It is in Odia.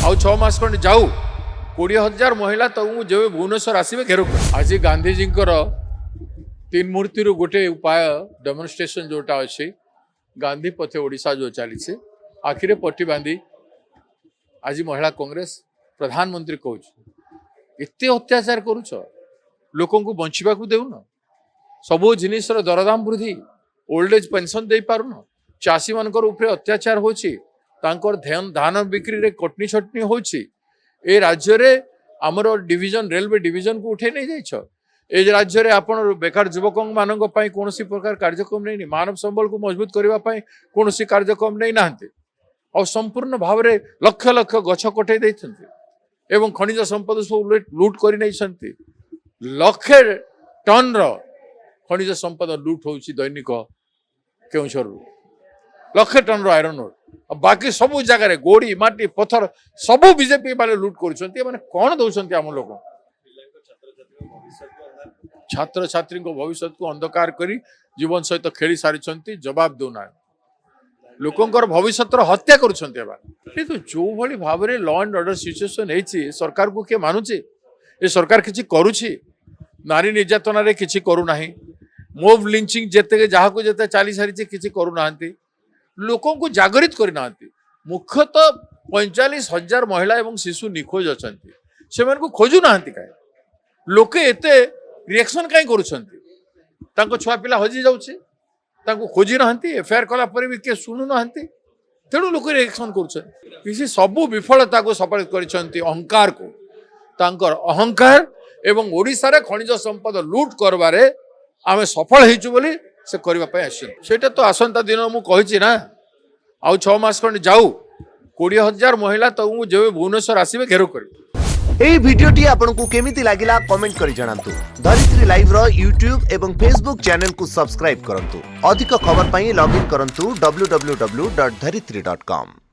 ଆଉ 6 ମାସ ଖଣ୍ଡେ ଯାଉ, 20,000 ମହିଳା ତମକୁ ଯେବେ ଭୁବନେଶ୍ୱର ଆସିବେ ଘେରାଉ କରିବେ। ଆଜି ଗାନ୍ଧିଜୀଙ୍କର ତିନି ମୂର୍ତ୍ତିରୁ ଗୋଟେ ଉପାୟ ଡେମନଷ୍ଟ୍ରେସନ ଯୋଉଟା ଅଛି, ଗାନ୍ଧୀ ପଥେ ଓଡ଼ିଶା ଯୋଉ ଚାଲିଛି, ଆଖିରେ ପଟି ବାନ୍ଧି ଆଜି ମହିଳା କଂଗ୍ରେସ ପ୍ରଧାନମନ୍ତ୍ରୀ କହୁଛି, ଏତେ ଅତ୍ୟାଚାର କରୁଛ, ଲୋକଙ୍କୁ ବଞ୍ଚିବାକୁ ଦେଉନ, ସବୁ ଜିନିଷର ଦରଦାମ ବୃଦ୍ଧି, ଓଲ୍ଡ ଏଜ୍ ପେନସନ୍ ଦେଇପାରୁନ, ଚାଷୀମାନଙ୍କର ଉପରେ ଅତ୍ୟାଚାର ହେଉଛି, ତାଙ୍କର ଧାନ ବିକ୍ରିରେ କଟନି ଛଟନି ହେଉଛି, ଏ ରାଜ୍ୟରେ ଆମର ଡିଭିଜନ, ରେଲୱେ ଡିଭିଜନକୁ ଉଠେଇ ନେଇଯାଇଛ, ଏ ରାଜ୍ୟରେ ଆପଣ ବେକାର ଯୁବକମାନଙ୍କ ପାଇଁ କୌଣସି ପ୍ରକାର କାର୍ଯ୍ୟକ୍ରମ ନେଇନି, ମାନବ ସମ୍ବଳକୁ ମଜବୁତ କରିବା ପାଇଁ କୌଣସି କାର୍ଯ୍ୟକ୍ରମ ନେଇନାହାନ୍ତି, ଆଉ ସମ୍ପୂର୍ଣ୍ଣ ଭାବରେ ଲକ୍ଷ ଲକ୍ଷ ଗଛ କଟେଇ ଦେଇଛନ୍ତି ଏବଂ ଖଣିଜ ସମ୍ପଦ ସବୁ ଲୁଟ୍ କରି ନେଇଛନ୍ତି। ଲକ୍ଷେ ଟନ୍ର ଖଣିଜ ସମ୍ପଦ ଲୁଟ୍ ହେଉଛି ଦୈନିକ କେଉଁଝରରୁ, ଲକ୍ଷେ ଟନ୍ର ଆଇରନ୍ ଓର୍, ଆଉ ବାକି ସବୁ ଜାଗାରେ ଗୋଡ଼ି, ମାଟି, ପଥର ସବୁ ବିଜେପି ମାନେ ଲୁଟ୍ କରୁଛନ୍ତି। ଏମାନେ କ'ଣ ଦଉଛନ୍ତି ଆମ ଲୋକ? ଛାତ୍ରଛାତ୍ରୀଙ୍କ ଭବିଷ୍ୟତକୁ ଅନ୍ଧକାର କରି ଜୀବନ ସହିତ ଖେଳି ସାରିଛନ୍ତି, ଜବାବ ଦଉନାହାନ୍ତି, ଲୋକଙ୍କର ଭବିଷ୍ୟତର ହତ୍ୟା କରୁଛନ୍ତି ଏମାନେ। କିନ୍ତୁ ଯୋଉଭଳି ଭାବରେ ଲ ଆଣ୍ଡ ଅର୍ଡର ସିଚୁଏସନ ହେଇଛି, ସରକାରକୁ କିଏ ମାନୁଛି? ଏ ସରକାର କିଛି କରୁଛି? ନାରୀ ନିର୍ଯାତନାରେ କିଛି କରୁନାହିଁ। ମୋବ୍ ଲିଞ୍ଚିଂ ଯେତେ ଯାହାକୁ ଯେତେ ଚାଲି ସାରିଛି, କିଛି କରୁନାହାନ୍ତି। ଲୋକଙ୍କୁ ଜାଗରିତ କରିନାହାନ୍ତି। ମୁଖ୍ୟତଃ 45,000 ମହିଳା ଏବଂ ଶିଶୁ ନିଖୋଜ ଅଛନ୍ତି, ସେମାନଙ୍କୁ ଖୋଜୁନାହାନ୍ତି କାହିଁ? ଲୋକେ ଏତେ ରିଆକ୍ସନ କାହିଁ କରୁଛନ୍ତି? ତାଙ୍କ ଛୁଆ ପିଲା ହଜି ଯାଉଛି, ତାଙ୍କୁ ଖୋଜି ନାହାନ୍ତି, ଏଫଆଇଆର କଲା ପରେ ବି କିଏ ଶୁଣୁନାହାନ୍ତି, ତେଣୁ ଲୋକ ରିଆକ୍ସନ କରୁଛନ୍ତି। କିଛି ସବୁ ବିଫଳତାକୁ ସଫଳ କରିଛନ୍ତି ଅହଙ୍କାରକୁ, ତାଙ୍କର ଅହଙ୍କାର ଏବଂ ଓଡ଼ିଶାରେ ଖଣିଜ ସମ୍ପଦ ଲୁଟ୍ କରିବାରେ ଆମେ ସଫଳ ହେଇଛୁ ବୋଲି ସେ କରିବା ପାଇଁ ଆସିଛନ୍ତି। ସେଇଟା ତ ଆସନ୍ତା ଦିନ ମୁଁ କହିଛି ନା, ଆଉ 6 ମାସ ଖଣ୍ଡେ ଯାଉ, 20,000 ମହିଳା ତମକୁ ଯେବେ ଭୁବନେଶ୍ୱର ଆସିବେ ଘେରାଉ କରିବେ। ଏହି ଭିଡିଓଟି ଆପଣଙ୍କୁ କେମିତି ଲାଗିଲା, କମେଣ୍ଟ କରି ଜଣାନ୍ତୁ। ଧରିତ୍ରୀ ଲାଇଭର ୟୁଟ୍ୟୁବ ଏବଂ ଫେସବୁକ୍ ଚ୍ୟାନେଲକୁ ସବସ୍କ୍ରାଇବ କରନ୍ତୁ। ଅଧିକ ଖବର ପାଇଁ ଲଗ୍ଇନ୍ କରନ୍ତୁ www.dharitri.com।